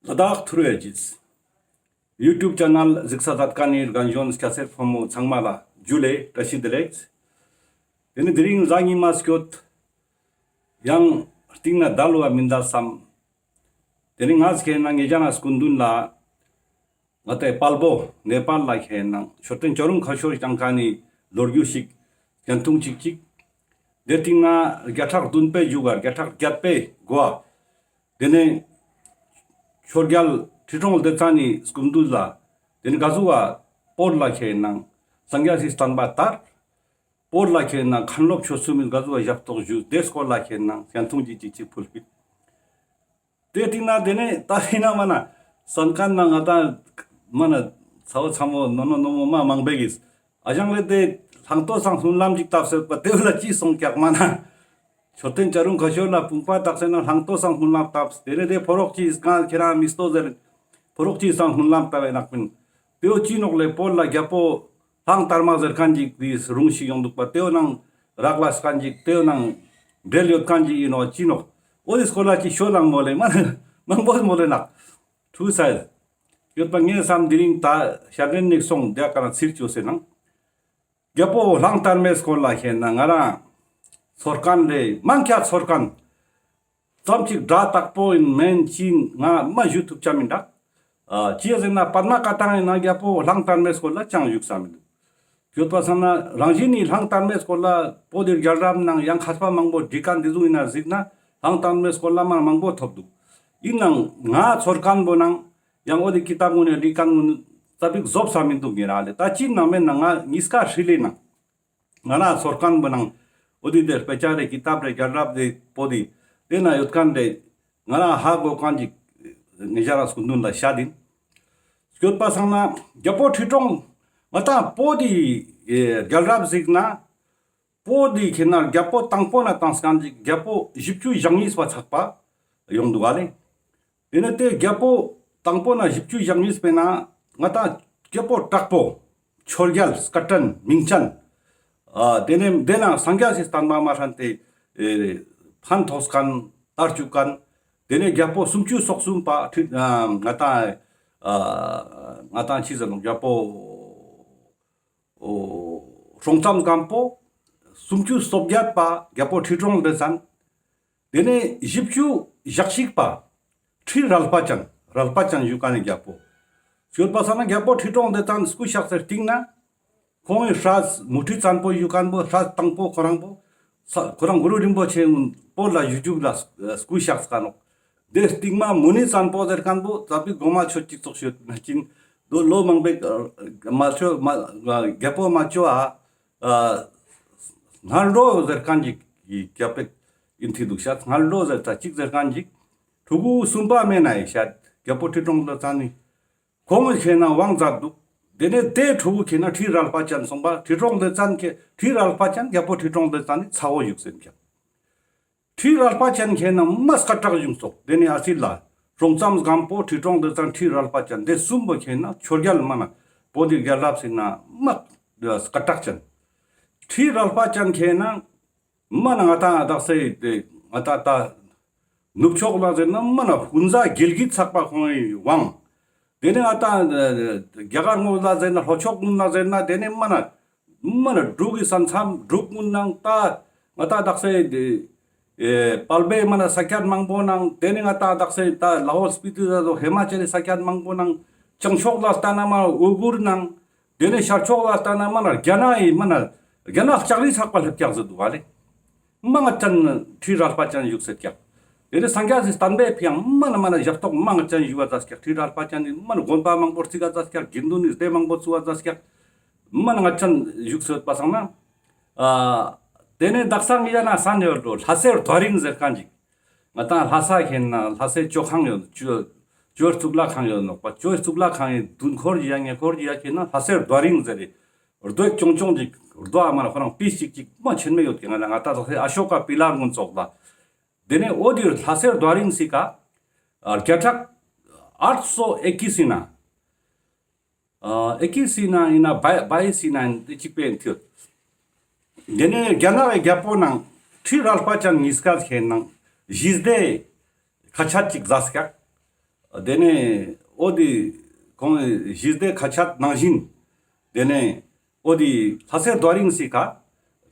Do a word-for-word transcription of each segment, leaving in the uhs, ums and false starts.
ལ་དྭགས་ཐུར་བའི་རྗེས། ཡུ་ཊུབ་ཆེ་ནལ་གཟིགས་ས་མཛད་མཁན་ནི་རྒན་གཞོན་སྐྱ་སེར་ཕོ་མོ་ཚང་མ་ལ་ཇུ་ལེ་བཀྲ་ཤིས་བདེ་ལེགས། དེ་ནི་དེ་རིང་གཟའ་ཉི་མ་སྐྱོད། ཡང་སྟིང་ན་དལ་བ་མིན་ད་བསམ། དེ་ནི་ང་ཁེ་ན་ངེད་ཅག་ན་སྐུ་མདུན་ལ། ང་ཏེ་དཔལ་པོ་ནེ་པཱལ་ལ་ཁེ་ན་མཆོད་རྟེན་བྱ་རུང་ཁ་ཤོར་བཞེངས་མཁན་ནི་ལོ་རྒྱུས་ཤིག་སྐྱོན་ཐུང་ཅིག་ཅིག། དེ་སྟིང་ན་བརྒྱ་ཕྲག་བདུན་པའི་མཇུག་ག་བརྒྱ་ཕྲག་བརྒྱད་པའི་འགོ་བ། དེ་ནས་ཆོས་རྒྱལ་ཁྲི་སྲོང་ལྡེ་བཙན་ནི་སྐུ་མདུན་ལ། དེ་ནས་ག་ཟུག་བོད་ལ་ཁེ་ན་སངས་རྒྱས་སི་བསྟན་པ་དར། བོད་ལ་ཁེ་ན་མཁན་སློབ་ཆོས་གསུམ་མི་ག་ཟུག་ཞབས་ཏོག་ཞུས་དེ་སྐོར་ལ་ཁེ་ན་སྐྱོན་ཐུང་ཅིག་ཅིག་ཅིག་ཕུལ་ཕིད། དེ་སྟིང་ན་དེ་ནས་ད་ཧི་ན་མ་ན་སན་ཁན་ན་ང་ད་མ་ན་ཚ་བོ་ཚ་མོ་ནོ་ནོ་ནོ་མོ་མ་མང་པོ་གིས་ཨ་ཞང་ལེ་དེ་ལྷང་ཏོ་སང་སྨོན་ལམ་ཅིག་བཏབ་ཟེར་པ་དེ་བོ་ལ་ཅི་སོང་ཀྱག་མ་ན། མཆོད་རྟེན་བྱ་རུང་ཁ་ཤོར་ལ་བུམ་པ་བཏགས་ཟེར་ན་ལྷང་ཏོ་སང་སྨོན་ལམ་བཏབ། དེ་ནས་དེ་ཕོ་རོག་ཅིག་གང་ཁྱེད་རང་མི་སྟོ་ཟེར། ཕོ་རོག་ཅིག་སང་སྨོན་ལམ་བཏབ་པའི་ནག་པིན། དེ་བོ་ཅི་ནོག་ལེ། བོད་ལ་རྒྱལ་པོ་ལྷང་དར་མ་ཟེར་མཁན་ཅིག་དེ་སྲུང་ཞིག་ཡོང་འདུག་པ། དེ་བོ་ནང་རག་ལས་མཁན་ཅིག་དེ་བོ་ནང་འབྲེལ་ཡོད་མཁན་ཅིག་ཡིན་ནོག་ཅི་ནོག། འོ་དེ་སྐོར་ལ་ཅི་ཤོད་ལང་མོ་ལེ་མ་ན་མང་པོ་མོ་ལེ་ནག། ཐུགས་ས་ཡོད་པ་ངས་བསམ། དེ་རིང་ད་ཞལ་འདོན་ནི་སོང་དེ་ག་ན་ཚིར་བཅོས་ཟེར་ནང་། རྒྱལ་པོ་ལྷང་དར་མའི་སྐོར་ལ་ཁེ་ན་ང་རང་ཚོར་མཁན་ལེ་མང་ཁྱ་ཚོར་མཁན་ཙམ་ཅིག་སྒྲ་དག་པོ་ཡིན་མིན་ཅི་ང་མ་ཞུ་ཐུབ་ཆ་མི་འདུག། ཨ་ཅི་ཟེར་ན་པདྨ་བཀའ་ཐང་ཡིན་ན་རྒྱལ་པོ་ལྷང་དར་མའི་སྐོར་ལ་ཅང་བཞུགས་ས་མི་འདུག། ཡོད་པ་སང་ན་རང་བཞིན་ནི་ལྷང་དར་མའི་སྐོར་ལ་བོད་དི་རྒྱལ་རབས་ནང་ཡང་མཁས་པ་མང་པོ་བྲིས་མཁན་དེ་ཟུག་ཡིན་ན་གཟིགས་ན་ལྷང་དར་མའི་སྐོར་ལ་མ་མང་པོ་ཐོབ་འདུག། ཡིན་ནའང་ང་ཚོར་མཁན་པོ་ནང་ཡང་འོ་དེ་ཀི་ཏབ་ངོ་ནས་བྲིས་མཁན་ངོ་ནས་ཙ་པིག་བཟོབ་ས་མི་འདུག་ངེ་རང་ལེ། ད་ཅི་ནང་མེད་ན་ང་གཉིས་ཀ་ཧྲིལ་ལེ་ནང་ང་རང་ཚོར་མཁན་པོ་ནང་འོ་དེ་དེ་དཔེ་ཆ་རེ་ཀི་ཏབ་རེ་རྒྱལ་རབས་རེ་པོ་དེ་དེ་ན་ཡོད་མཁན་རེ་ང་རང་ཧ་གོ་མཁན་ཅིག་ངེད་ཅག་རང་སྐུ་མདུན་ལ་བཤད་ཡིན། སྐྱོད་པ་སང་ན་རྒྱལ་པོ་ཁྲི་སྲོང་ང་ད་པོ་དེ་རྒྱལ་རབས་གཟིགས་ན། པོ་དེ་ཁེ་ན་རྒྱལ་པོ་དང་པོ་ན་དང་སྐང་ཅིག་རྒྱལ་པོ་བཞི་བཅུ་ཞེ་གཉིས་པ་ཚག་པ་ཡོང་འདུག་ག་ལེ། དེ་ནས་དེ་རྒྱལ་པོ་དང་པོ་ན་བཞི་བཅུ་ཞེ་གཉིས་པའི་ན་ང་ད་རྒྱལ་པོ་དྲག་པོ་ཆོས་རྒྱལ་སྐལ་ལྡན་མིང་ཅན། ཨ་དེ་ནས་དེ་ན་སངས་རྒྱས་སི་བསྟན་པ་མ་ཧྲན་ཏེ་ཨེ་ཕན་ཐོགས་མཁན་དར་བཅུག་མཁན། དེ་ནས་རྒྱལ་པོ་སུམ་ཅུ་སོ་གསུམ་པ་ཁྲི་ཨ་ང་ད་ཨ་ང་ད་ཅི་ཟེར་ནོག་རྒྱལ་པོ། ཨོ། སྲོང་བཙན་སྒམ་པོ། སུམ་ཅུ་སོ་བརྒྱད་པ་རྒྱལ་པོ་ཁྲི་སྲོང་ལྡེ་བཙན། དེ་ནས་བཞི་བཅུ་ཞེ་གཅིག་པ་ཁྲི་རལ་པ་ཅན། རལ་པ་ཅན་ཞུ་མཁན་ནི་རྒྱལ་པོ། ཡོད་པ་སང་ན་རྒྱལ་པོ་ཁྲི་སྲོང་ལྡེ་བཙན་སྐུ་གཤེགས་སའི་སྟིང་ན། ཁོང་གི་སྲས་མུ་ཁྲི་བཙན་པོ་ཞུ་མཁན་པོ་སྲས་དང་པོ་ཁོ་རང་པོ། ས་ཁོ་རང་གུ་རུ་རིན་པོ་ཆེ་བོད་ལ་བཞུགས་བཞུགས་ལ་སྐུ་གཤེགས་མཁན་ནོག། དེ་སྟིང་མ་མུ་ནེ་བཙན་པོ་ཟེར་མཁན་པོ་ཙ་པིག་གོ་མ་ཆོད་ཅིག་ཙོགས་ཤོད་ན་ཅིན་དོ་ལོ་མང་པོ་མ་ཆོད་མ་རྒྱལ་པོ་མ་ཆོད་ཨ་སྔར་འགྲོ་ཟེར་མཁན་ཅིག་རྒྱལ་པོ་ཡིན་ཐིག་འདུག་ཤག། སྔར་འགྲོ་ཟེར་ད་ཅིག་ཟེར་མཁན་ཅིག་ཕྲུ་གུ་གསུམ་པ་མེད་ན་ཡི་ཤད་རྒྱལ་པོ་ཁྲི་སྲོང་ལྡེ་བཙན་ནི། ཁོང་གི་ཁེ་ན་དབང་མཛད་འདུག། དེ་ནས་དེ་ཕྲུ་གུ་ཁེ་ན་ཁྲི་རལ་པ་ཅན་སོང་པ། ཁྲི་སྲོང་ལྡེ་བཙན་ཁེ་ཁྲི་རལ་པ་ཅན་རྒྱལ་པོ་ཁྲི་སྲོང་ལྡེ་བཙན་ནི་ཚ་བོ་བཞུགས་ཟེར་མཁན། ཁྲི་རལ་པ་ཅན་ཁེ་ན་མ་སྐད་གྲགས་བྱུང་སོག། དེ་ནས་ཨ་སི་ལ་སྲོང་བཙན་སྒམ་པོ་ཁྲི་སྲོང་ལྡེ་བཙན་ཁྲི་རལ་པ་ཅན་དེ་གསུམ་པོ་ཁེ་ན་ཆོས་རྒྱལ་མ་ན་བོད་དི་རྒྱལ་རབས་སི་ན་མ་སྐད་གྲགས་ཅན། ཁྲི་རལ་པ་ཅན་ཁེ་ན་མ་ན་ང་ཏང་དག་ས་དེ་ང་ཏང་ད་ནུབ་ཕྱོགས་ལ་ཟེར་ན་མ་ན་ཧུན་ཟ་གིལ་གིད་ཚག་པ་ཁོང་གི་དབང་། དེ་ནས་ང་ཏང་རྒྱ་གར་ངོས་ལ་ཟེར་ན་ལྷོ་ཕྱོགས་ངོས་ལ་ཟེར་ན་དེ་ནས་མ་ན་མ་ན་འབྲུག་གི་ས་མཚམས་འབྲུག་ངོས་ནང་ད་ང་ཏང་དག་ས་དེ་ཨེ་དཔལ་སྦས་མ་ན་ས་ཁྱད་མང་པོ་ནང་དེ་ནས་ང་ཏང་དག་ས་ད་ལ་ཧོལ་སྤི་ཏི་ད་ཧི་མ་ཅལ་ས་ཁྱད་མང་པོ་ནང་བྱང་ཕྱོགས་ལ་ལྟ་ན་མ་ན་ཨུ་གུར་ནང་། དེ་ནས་ཤར་ཕྱོགས་ལ་ལྟ་ན་མ་ན་རྒྱ་ནག་ཡི་མ་ན་རྒྱ་ནག་ལྕགས་རི་ཚག་པ་སླེབས་ཀྱག་ཟེར་འདུག་ག་ལེ། མ་ང་ཅན་ཁྲི་རལ་པ་ཅན་བཞུགས་སེ་ཀྱག། དེ་ནས་སངས་རྒྱས་སི་བསྟན་པའི་ཕིའང་མ་ན་མ་ན་ཞབས་ཏོག་མ་ང་ཅན་ཞུ་བ་ཙ་ཀྱག། ཁྲི་རལ་པ་ཅན་ནི་མ་ན་དགོན་པ་མང་པོ་རྩིག་ག་ཙ་ཀྱག། དགེ་འདུན་ནི་སྡེ་མང་པོ་བཙུགས་པ་ཙ་ཀྱག། མ་ན་ང་ཅན་བཞུགས་སེ་ཡོད་པ་སང་ན། ཨ་དེ་ནས་དག་ས་ངི་ཡ་ན་ས་ནས་ཡོད་འགྲོ་ལྷ་སའི་རྡོ་རིང་ཟེར་མཁན་ཅིག། ང་ཏང་ལྷ་ས་ཁེ་ན་ལྷ་སའི་ཅོ་ཁང་ཡོད། ཅོ་ཅོའི་གཙུག་ལག་ཁང་ཡོད་ནོག་པ། ཅོའི་གཙུག་ལག་ཁང་ཡི་མདུན་འཁོར་གྱི་ཡ་ཉེ་འཁོར་གྱི་ཡ་ཁེ་ན་ལྷ་སའི་རྡོ་རིང་ཟེར་རེ། རྡོ་ཅོང་ཅོང་ཅིག་རྡོ་ཨ་མ་ན་ཁོ་རང་པི་ཅིག་ཅིག་མ་ཆེན་མོ་ཡོད་ཀྱག། ང་ལ་ང་ཏང་ལྷ་སའི་ཨ་ཤོ་ཀ་པི་ལར་ངོ་ཙོགས་ལ། དེ་ནས་འོ་དེ་རྡོ་རིང་སི་ཀ་བརྒྱ་ཕྲག་ཨ་སོ་ཨེ་ཀི་སི་ན། ཨ་ཨེ་ཀི་སི་ན་ཡིན་ན་བ་བའི་སི་ན་ཡིན་དེ་གཅིག་པའི་མཐུད། དེ་ནས་རྒྱ་ནག་གི་རྒྱལ་པོ་ནང་ཁྲི་རལ་པ་ཅན་གཉིས་ཀ་ཁེ་ནང་གཞི་སྡེ་ཁ་ཆད་ཅིག་ཟ་ཀྱག། དེ་ནས་འོ་དེ་ཁོང་ཞི་བདེ་ཁ་ཆད་ནང་བཞིན། དེ་ནས་འོ་དེ་ལྷ་སའི་རྡོ་རིང་སི་ཀ་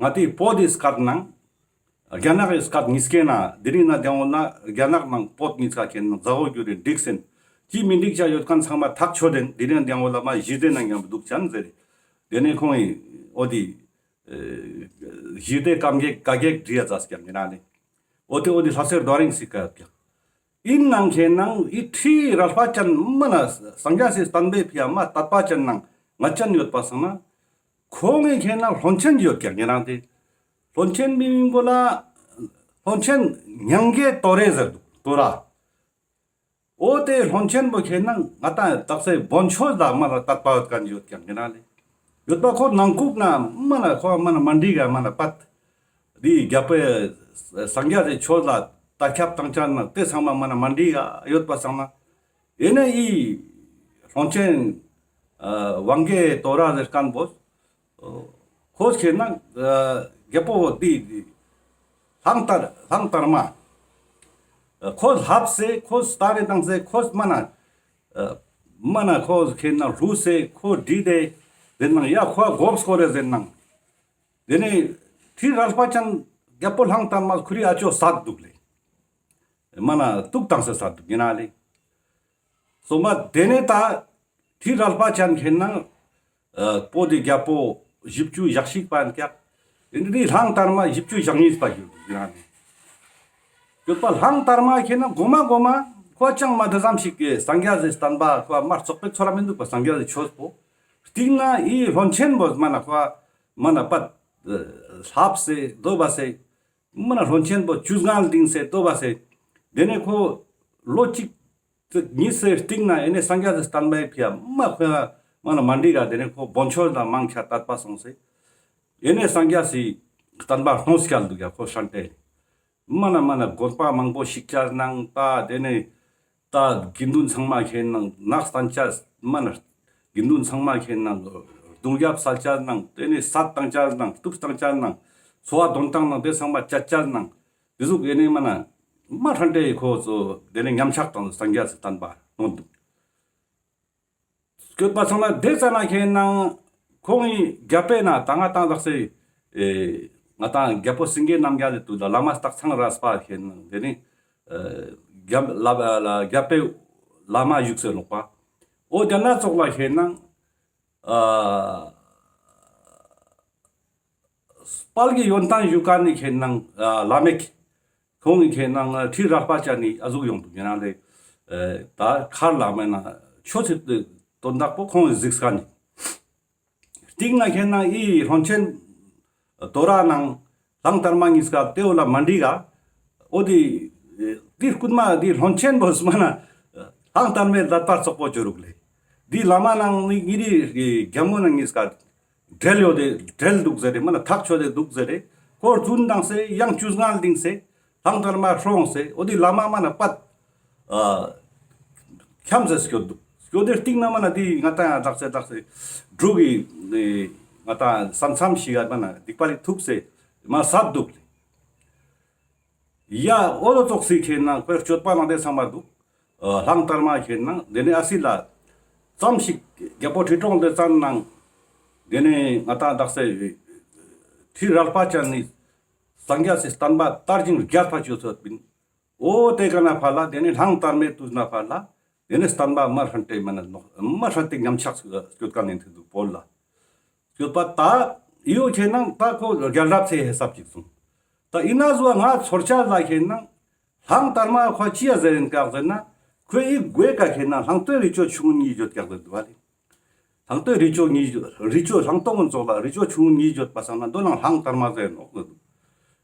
ང་དེ་བོད་དེ་སྐད་ནང་རྒྱ་ནག་གི་སྐད་གཉིས་ཀའི་ནང་དེ་རིང་ན་དེང་འོ་ན་རྒྱ་ནག་ནང་བོད་གཉིས་ཀ་ཁེན་ནང་མཛའ་བོ་གྱུར་རེ་འགྲིག་སེན། ཅི་མི་འགྲིག་ཅག་ཡོད་མཁན་ཚང་མ་ཐག་ཆོད་དེན། དེ་རིང་དེང་འོ་ལ་མ་ཞི་བདེ་ནང་མཉམ་དུ་འདུག་ཅན་ཟེར། དེ་ནས་ཁོང་ཡིན་འོ་དེ་ཞི་བདེ་གམ་གེགས་ག་གེགས་འདྲི་ཡ་ཛ་སྐྱང་ཡིན་ན་ནི། འོ་དེ་འོ་དེ་ལྷ་སའི་རྡོ་རིང་སི་ཀ་ཡོད་ཀྱང་། ཡིན་ནང་ཁེན་ནང་ཨི་ཁྲི་རལ་པ་ཅན་མ་ན་སངས་རྒྱས་སི་བསྟན་པའི་ཕི་ཡ་མ་དད་པ་ཅན་ནང་ང་ཅན་ཡོད་པ་སང་ན། ཁོང་ངི་ཁེན་ནང་བློན་ཆེན་ཡོད་ཀྱང་ཡིན་ནང་དེ། བློན་ཆེན་མི་མིན་པོ་ལ་བློན་ཆེན་མྱང་གེ་ཏོ་རེ་ཟེར་འདུག་ཏོ་ར། འོ་དེ་བློན་ཆེན་པོ་ཁེན་ནང་ང་ཏང་དག་སའི་བོན་ཆོས་ལ་མ་ལ་དད་པ་ཡོད་མཁན་ཡོད་ཀྱང་ཡིན་ན་ལེ། ཡོད་པ་ཁོ་ནང་ཁུག་ན་མ་ལ་ཁོ་མ་ལ་མ་འདྲི་ག་མ་ལ་པད། དེ་རྒྱ་པའི་སངས་རྒྱས་སི་ཆོས་ལ་ད་ཁྱབ་བཏང་ཅན་ན་དེ་ཚང་མ་མ་ལ་མ་འདྲི་ག་ཡོད་པ་སང་ན། ཡེ་ནས་ཨི་བློན་ཆེན་ཝང་གེ་ཏོ་ར་ཟེར་མཁན་པོ། ཁོ་ཁེན་ནང་རྒྱལ་པོ་དེ་ལྷང་དར་ལྷང་དར་མ། ཁོ་ལྷབ་སེ་ཁོ་སྟ་རེ་བཏང་སེ་ཁོ་མ་ན་མ་ན་ཁོ་ཁེན་ནང་ལྷུ་སེ་ཁོ་བྲིས་ཏེ་ཟེར་ནང་ཡ་ཁོ་གོབ་སྐོར་རེ་ཟེར་ནང་། དེ་ནས་ཁྲི་རལ་པ་ཅན་རྒྱལ་པོ་ལྷང་དར་མ་ཁུ་རི་ཨ་ཅོ་སད་འདུག་ལེ། མ་ན་དུག་བཏང་སེ་སད་འདུག་ཡིན་ན་ལེ། སོ་མ་དེ་ནས་ད་ཁྲི་རལ་པ་ཅན་ཁེན་ནང་བོད་དི་རྒྱལ་པོ་བཞི་བཅུ་ཞེ་གཅིག་པ་ཡིན་ཀྱག། དེ་ནས་དེ་ལྷང་དར་མ་བཞི་བཅུ་ཞེ་གཉིས་པ་ཡོད་འདུག་ཡིན་ན་ལེ། ཡོད་པ་ལྷང་དར་མ་ཁེན་ནང་གོ་མ་གོ་མ་ཁོ་ཅང་མ་དེ་ཙམ་ཞིག་གི་སངས་རྒྱས་སི་བསྟན་པ་ཁོ་མ་རྩོག་པའི་ཚོར་ར་མི་འདུག་པ། སངས་རྒྱས་སི་ཆོས་པོ་སྟིང་ན་ཨི་བློན་ཆེན་པོ་མ་ན་ཁོ་མ་ན་པད་ལྷབ་སེ་རྡོ་བ་སེ། མ་ན་བློན་ཆེན་པོ་ཅུ་ངལ་ལྡིང་སེ་ལྟོས་པ་སེ། དེ་ནས་ཁོ་ལོ་གཅིག་གཉིས་སེ་སྟིང་ན་ཡེ་ནས་སངས་རྒྱས་སི་བསྟན་པའི་ཕི་ཡ་མ་ཁོ་ཡ་མ་ན་མ་འདྲི་ག་དེ་ནས་ཁོ་བོན་ཆོས་ལ་མང་ཆེ་དད་པ་སོང་སེ། ཡེ་ནས་སངས་རྒྱས་སི་བསྟན་པ་སྣོན་སྐྱལ་འདུག་ཡ་ཁོ་ཧྲན་ཏེ། མ་ན་མ་ན་དགོན་པ་མང་པོ་ཞིག་བཅར་ནང་ད་དེ་ནས། ད་དགེ་འདུན་ཚང་མ་ཁེན་ནང་ནགས་སྟན་ཅས་མ་ན། དགེ་འདུན་ཚང་མ་ཁེན་ནང་རྡུང་རྒྱབ་སལ་ཅས་ནང་དེ་ནས་སད་བཏང་ཅས་ནང་གཏུབ་བཏང་ཅས་ནང་འཚོ་བ་དོན་བཏང་ནང་དེ་ཚང་མ་བཅད་ཅས་ནང་དེ་ཟུག་ཡེ་ནས་མ་ན་མ་ཧྲན་ཏེ་ཁོ་ཚོ་དེ་ནས་ཉམས་ཆག་དང་སངས་རྒྱས་སི་བསྟན་པ་ནོན་འདུག། སྐྱོད་པ་ཚང་མ་དེ་ཙ་ན་ཁེན་ནང་ཁོང་ངི་རྒྱ་པའི་ནང་ད་ང་ཏང་ལགས་སེ་ཨེ་ང་ཏང་རྒྱལ་པོ་སེང་གེ་རྣམ་རྒྱལ་ལས་དུ་ལ་བླ་མ་སྟག་ཚང་རས་པ་ཁེན་ནང་དེ་ནི་ཨེ་རྒྱ་ལ་ལ་རྒྱ་པའི་བླ་མ་བཞུགས་སེ་ལོག་པ། འོ་རྒྱ་ནག་ཙོགས་ལ་ཁེན་ནང་ཨ་དཔལ་གྱི་ཡོན་ཏན་བཞུགས་ཀ་ནི་ཁེན་ནང་ཨ་བླ་མེད་ཁོང་ངི་ཁེན་ནང་ཁྲི་རལ་པ་ཅན་ནི་ཨ་ཟུག་ཡོང་འདུག་ཡིན་ན་ལེ། ཨེ་ད་མཁར་ལ་མེད་ན་ཆོས་སི་དོན་དག་པོ་ཁོང་ངི་གཟིགས་ཀ་ནི། སྟིང་ན་ཁེན་ན་ཨི་བློན་ཆེན་དོ་ར་ནང་ལྷང་དར་མ་གཉིས་ཀ་དེ་འོ་ལ་མ་འདྲི་ག། འོ་དེ་དེ་རྐུན་མ་དེ་བློན་ཆེན་པོ་སི་མ་ན་ལྷང་དར་མའི་ལད་པར་ཙོག་པོ་ཅོ་རུག་ལེ། དེ་བླ་མ་ནང་ནི་ངི་རི་རྒྱ་མོ་ནང་གཉིས་ཀ་འབྲེལ་ཡོད་དེ་འབྲེལ་འདུག་ཟེར་རེ་མ་ན་ཐག་ཆོད་དེ་འདུག་ཟེར་རེ་ཁོ་རྫུན་བཏང་སེ་ཡང་ཅུ་ངལ་ལྡིང་སེ། ལྷང་དར་མ་ཧྲོང་སེ་འོ་དེ་བླ་མ་མ་ན་པད། ཨ་འཁྱམས་སེ་སྐྱོད་འདུག། སྐྱོད་དེ་སྟིང་ན་མ་ན་དེ་ང་ཏང་ཡང་དྲག་སེ་དྲག་སེ་འབྲུག་གི་ང་ཏང་ས་མཚམས་ཤིག་ག་མ་ན་སྡིག་པ་རིག་ཐུག་སེ་མ་སད་འདུག་ལེ། ཡ་འོ་ལོ་ཙོགས་སི་ཁེན་ན་ཁོའི་སྤྱོད་པ་ནང་དེ་ཚང་མ་འདུག། ཨ་ལྷང་དར་མ་ཁེན་ན་དེ་ནས་ཨ་སི་ལ་ཙམ་ཞིག་རྒྱལ་པོ་ཁྲི་སྲོང་ལྡེ་བཙན་ནང་དེ་ནས་ང་ཏང་དག་སེ་ཁྲི་རལ་པ་ཅན་ནི་སངས་རྒྱས་སི་བསྟན་པ་དར་ཞིང་རྒྱས་པ་ཅོས་ཚོད་པིན། འོ་དེ་ཀ་ན་ཕར་ལ་དེ་ནས་ལྷང་དར་མའི་དུས་ན་ཕར་ལ་དེ་ནས་བསྟན་པ་མ་ཧྲན་ཏེ་མ་ན་ནོག་མ་ཧྲན་ཏེ་ཉམས་ཆག་སྐྱོད་ཀ་ནས་འཐེན་འདུག་བོད་ལ། སྐྱོད་པ་ད་ཡོ་ཁེན་ན་ད་ཁོ་རྒྱལ་རབས་ཚེ་ཧེ་སབ་ཅིག་སོང་། ད་ཡིན་ན་ཟོ་ང་ཚོར་ཆ་ལ་ཁེན་ན་ལྷང་དར་མ་ཁོ་ཅི་ཡ་ཟེར་ཡིན་ཀྱག་ཟེར་ན་ཁོའི་ཨི་གོའི་ཀ་ཁེན་ན་ལྷང་སྟོན་རི་ཅོ་ཆུང་ངུན་གཉིས་ཡོད་ཀྱག་ཟེར་འདུག་བ་ལེ། ལྷང་སྟོན་རི་ཅོ་གཉིས་རི་ཅོ་ལྷང་སྟོན་ངུན་ཙོགས་ལ་རི་ཅོ་ཆུང་ངུན་གཉིས་ཡོད་པ་སང་ན་དོ་ནང་ལྷང་དར་མ་ཟེར་ནོག་ཟེར་འདུག།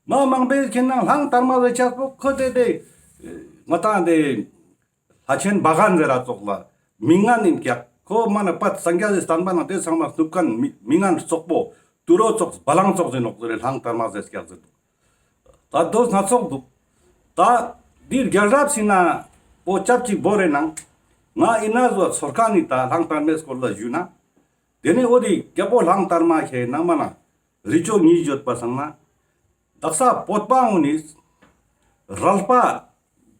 མ་མང་པོའི་ཁེན་ན་ལྷང་དར་མ་ཟེར་ཆག་པོ་ཁོ་དེ་དེ་ང་ཏང་དེ། ལྷ་ཆེན་བ་གན་ཟེར་ར་ཙོགས་ལ་མི་ངན་ཡིན་ཀྱག། ཁོ་མ་ན་པད་སངས་རྒྱས་སི་བསྟན་པ་ནང་དེ་ཚང་མ་སྟུབ་མཁན་མི་མི་ངན་རྩོག་པོ་དུད་འགྲོ་ཙོགས་བ་ལང་ཙོགས་ཡིན་ནོག་ཟེར་རེ་ལྷང་དར་མ་ཟེར་ཀྱག་ཟེར་འདུག། ད་དོ་སྣ་ཚོགས་འདུག། ད་འདི་རྒྱལ་རབས་སི་ན་པོ་ཅབ་ཅིག་བོ་རེ་ནང་ང་ཡིན་ན་ཟོ་ཚོར་ཁ་ནི་ད་ལྷང་དར་མའི་སྐོར་ལ་ཞུས་ན། དེ་ནས་འོ་དེ་རྒྱལ་པོ་ལྷང་དར་མ་ཁེ་ནང་མ་ན་རི་ཅོ་གཉིས་ཡོད་པ་སང་ན། དག་ས་བོད་པ་ངུན་ནི་རལ་པ་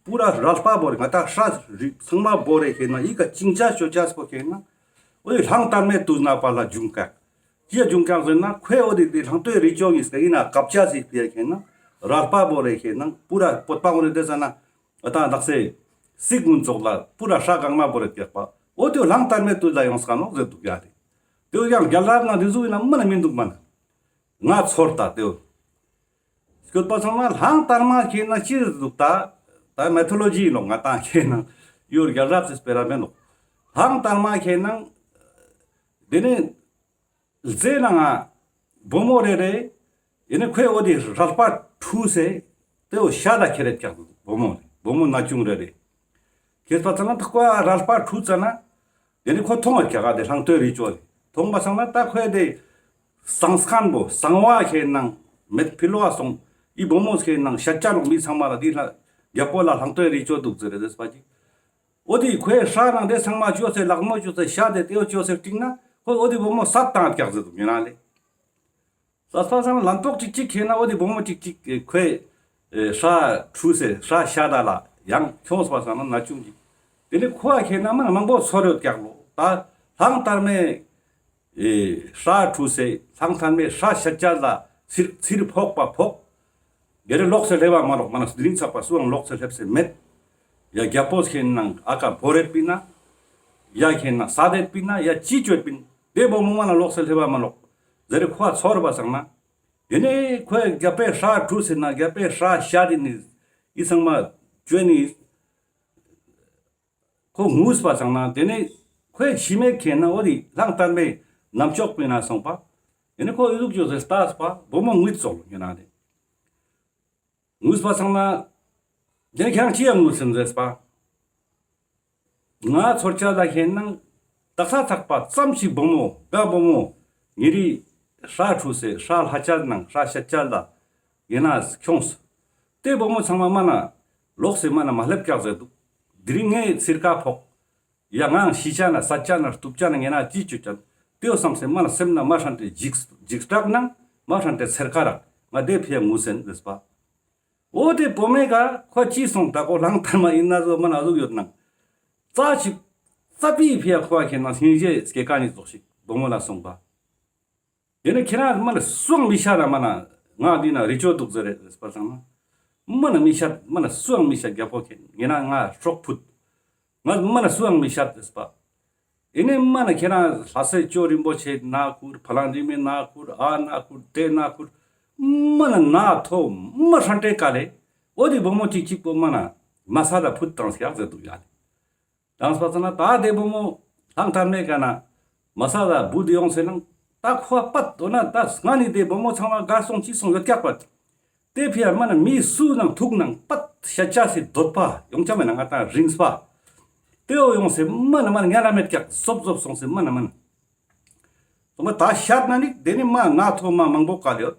པུ་ར་རལ་པ་བོར་རེ་ང་ཏང་སྲ་རི་ཚང་མ་བོར་རེ་ཁེ་ན་ཨི་ཀ་ཅིང་ཅ་ཅོ་ཅ་སྤོ་ཁེ་ན་འོ་དེ་གླང་དར་མའི་དུས་ན་པ་ལ་འབྱུང་ཀྱག། ཅི་ཡ་འབྱུང་ཀྱག་ཟེར་ན་ཁོའི་འོ་དེ་དེ་གླང་ཐོའི་རི་ཅོ་ཡིན་ཟེར་ཡིན་ན་ཀབ་ཅ་ཟིག་ཕི་ཡ་ཁེ་ན་རལ་པ་བོར་རེ་ཁེ་ན་པུ་ར་བོད་པ་ངོ་རེ་དེ་ས་ན་ཨ་ཏང་དག་སེ་སིག་མུན་ཙོགས་ལ་པུ་ར་སྲ་གང་མ་བོར་རེ་ཀྱག་པ། འོ་དེ་གླང་དར་མའི་དུས་ལ་ཡོང་སྐ་ནོག་ཟེར་འདུག་ཡ་རེད། དེ་ཡང་རྒྱལ་རབས་ན་དེ་ཟུག་ཡིན་ན་མིན་ན་མི་འདུག་མ་ན། ང་ཚོར་ད་དེ། སྐྱོད་པ་ཚང་མ་གླང་དར་མ་ཁེ་ན་ཅི་རེད་འདུག་ད། ད་མེ་ཐོ་ལོ་ཇི་ཡིན་ནོག་ང་ཏང་ཁེ་ན་ཡོད་རྒྱལ་རབས་སི་སྤེ་ར་མེད་ནོག། གླང་དར་མ་ཁེ་ན་དེ་ནི་རྫས་ན་ང་བུ་མོ་རེ་རེ་ཡིན་ནི་ཁོའི་འོ་དེ་རལ་པ་འཁྲུས་སེ་དེ་འོ་ཤ་ད་ཁེ་རེད་ཀྱག་བུ་མོ་བུ་མོ་ན་ཆུང་རེ་རེ། ཁེ་པ་ཚང་མ་ཐག་པ་རལ་པ་འཁྲུས་ཙ་ན། དེ་ནི་ཁོ་མཐོང་བར་ཁྱག་ག་དེ་གླང་ཐོའི་རི་ཅོ་དེ་མཐོང་པ་སང་ན་ད་ཁོས་དེ་སང་སྐན་པོ་སང་བ་ཁེ་ནང་མེད་ཕི་ལོ་བ་སོང་། ཨི་བུ་མོ་ཁེ་ནང་ཤ་ཅ་ནོག་མི་ཚང་མ་ལ་དེ་ལ་རྒྱལ་པོ་ལ་གླང་ཐོའི་རི་ཅོ་འདུག་ཟེར་རེ་ཟེར་པ་ཅིག། འོ་དེ་ཁོའི་སྲ་ནང་དེ་ཚང་མ་ཅོས་སེ་ལག་མོ་ཅོས་སེ་ཤ་དེ་དེའོ་ཅོས་སེ་བཏིང་ན་ཁོ་འོ་དེ་བུ་མོ་སད་བཏང་ཀྱག་ཟེར་འདུག་ཡིན་ན་ལེ། ས་སྤ་སང་ལན་ཏོག་ཅིག་ཅིག་ཁེ་ན་འོ་དེ་བུ་མོ་ཅིག་ཅིག་ཁོའི་ཨེ་སྲ་འཁྲུས་སེ་སྲ་ཤ་ད་ལ་ཡང་ཁྱོངས་པ་སང་ན་ན་ཆུང་ཅིག། དེ་ནི་ཁོ་ཨ་ཁེ་ན་མ་མང་པོ་ཚོར་ཡོད་ཀྱག་ལོ། ད་གླང་དར་མའི་ཨེ་སྲ་འཁྲུས་སེ་གླང་དར་མའི་སྲ་ཤ་ཅ་ལ་ཚིར་ཚིར་ཕོག་པ་ཕོག། དེ་རེ་ལོག་སེ་སླེབས་པ་མ་ནོག་མ་ན་རིང་ཚག་པ་སུའང་ལོག་སེ་སླེབས་སེ་མེད། ཡ་རྒྱལ་པོ་ཁེ་ནང་ཨ་ཀ་བོར་རེད་པིན་ན། ཡ་ཁེ་ན་ས་དེད་པིན་ན་ཡ་ཅི་ཅོད་པིན། དེ་བུ་མོ་མ་ན་ལོག་སེ་སླེབས་པ་མ་ནོག་ཟེར་རེ་ཁོ་ཨ་ཚོར་བ་སང་ན། དེ་ནས་ཁོས་རྒྱལ་པོའི་སྲ་འཁྲུས་སེ་ན་རྒྱལ་པོའི་སྲ་ཤ་དེ་ནི་ཨི་ཚང་མ་ཅོས་ནི་ཁོ་ངུས་པ་སང་ན་དེ་ནས་ཁོའི་ཤི་མེད་ཁེ་ན་འོ་དེ་གླང་དར་མའི་ནམ་ཅོག་པིན་ན་སོང་པ། དེ་ནས་ཁོ་ཨི་ཟུག་ཅོས་སེ་ལྟས་པ་བུ་མོ་ངུས་ཙོག་ཡིན་ན་དེ། ངུས་པ་སང་ན། དེ་ཁྱེད་རང་ཅི་ཡང་ངུས་སེམས་ཟེར་པ། ང་ཚོར་ཆ་ལ་ཁེ་ནང་དག་ས་ཐག་པ་ཙམ་ཞིག་བུ་མོ་ག་བུ་མོ་ཉེ་རི་སྲ་འཁྲུས་སེ་སྲ་ལྷ་ཅལ་ནང་སྲ་ཤ་ཅལ་ལ་ཡིན་ན་ཁྱོངས། དེ་བུ་མོ་ཚང་མ་མ་ན་ལོག་སེ་མ་ན་མ་སླེབས་ཀྱག་ཟེར་འདུག། དེ་རིང་ངའི་ཚིར་ཀ་ཕོག། ཡ་ངའང་ཤི་ཆ་ན་སད་ཆ་ན་གཏུབ་ཆ་ན་ངེ་ན་ཅི་ཅོ་ཅན། དེའོ་བསམ་སེ་མ་ན་སེམས་ན་མ་ཧྲན་ཏེ་འཇིགས་འཇིགས་སྐྲག་ནང་མ་ཧྲན་ཏེ་ཚེར་ཁ་རག་ང་དེ་ཕི་ཡ་ངུ་སེན་རེས་པ། འོ་དེ་བུ་མོའི་ཀ་ཁོ་ཅི་སོང་ད་ཁོ་གླང་དར་མ་ཡིན་ན་ཟོ་མ་ན་ཟུག་ཡོད་ནང་། རྩ་ཞིག་རྩ་པི་ཕི་ཡ་ཁོ་ཁེ་ན་སྙིང་རྗེ་སྐྱེ་ཀ་ནི་ཙོགས་ཤིག་བུ་མོ་ལ་སོང་པ། དེ་ནས་ཁྱེད་རང་མ་ན་སུའང་མི་ཤད་ན་མ་ན་ང་འདི་ན་རི་ཅོ་འདུག་ཟེར་རེ་ཟེར་པ་སང་ན། མ་ན་མི་ཤད་མ་ན་སུའང་མི་ཤད་རྒྱལ་པོ་ཁེ་ན་ང་སྲོག་ཕུད། ང་མ་ན་སུའང་མི་ཤད་ཟེར་པ། ཨེ་ནས་མ་ན་ཁྱེད་རང་ལྷ་སའི་ཇོ་རིན་པོ་ཆེ་ན་ཁུར་ཕ་ལང་རི་མེ་ན་ཁུར་ཨ་ན་ཁུར་དེ་ན་ཁུར། མ་ན་ན་ཐོ་མ་ཧྲན་ཏེ་ཀ་ལེ། འོ་དེ་བུ་མོ་ཅིག་ཅིག་པོ་མ་ན་མ་ས་ད་ཕུད་བཏང་སྐྱག་ཟེར་འདུག་ཡ་ལེ། དང་སྤ་ཚ་ན་ད་དེ་བུ་མོ་ལྷང་ཐར་མེད་ཀ་ན་མ་ས་ལ་བུ་དེ་ཡོང་སེ་ནང་ད་ཁོ་པད་དོ་ན་ད་སྔ་ནི་དེ་བུ་མོ་ཚང་མ་གར་སོང་ཅི་སོང་ཡོད་ཀྱག་པ། དེ་ཕི་ཡ་མ་ན་མི་སུ་ནང་ཐུག་ནང་པད་ཤ་ཆ་སི་འདོད་པ་ཡོང་ཆ་མེད་ན་ང་ད་རིང་སྤ། དེའོ་ཡོང་སེ་མ་ན་མ་ན་ངལ་ལ་མེད་ཀྱག་སོབ་སོབ་སོང་སེ་མ་ན་མ་ན། སོང་པ་ད་ཤད་ན་ནི་དེ་ནི་མ་ན་ཐོ་མ་མང་པོ་ཀ་ལེ་ཡོད།